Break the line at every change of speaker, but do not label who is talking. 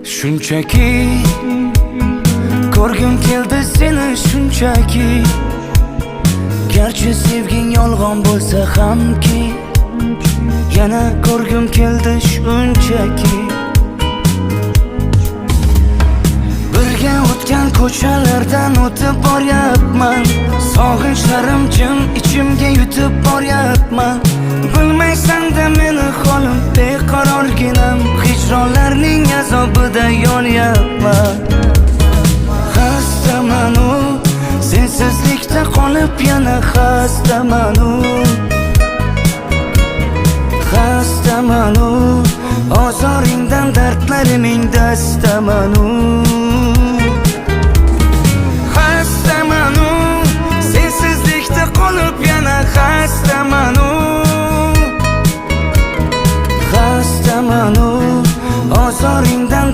Shunchaki ko'rgim keldi seni, shunchaki. Garchi sevging yolg'on bo'lsa hamki, yana ko'rgim keldi shunchaki. Birga o'tgan ko'chalardan o'tib boryapman, sog'inchlarim jim ichimga yutib boryapman. Bilmaysan-da meni holim, beqarorginam, hijronlarning azobida yonyapman. Xastaman-u, sensizlikda qolib yana xastaman-u. Xastaman-u, ozoringdan dardlariming dastaman-u.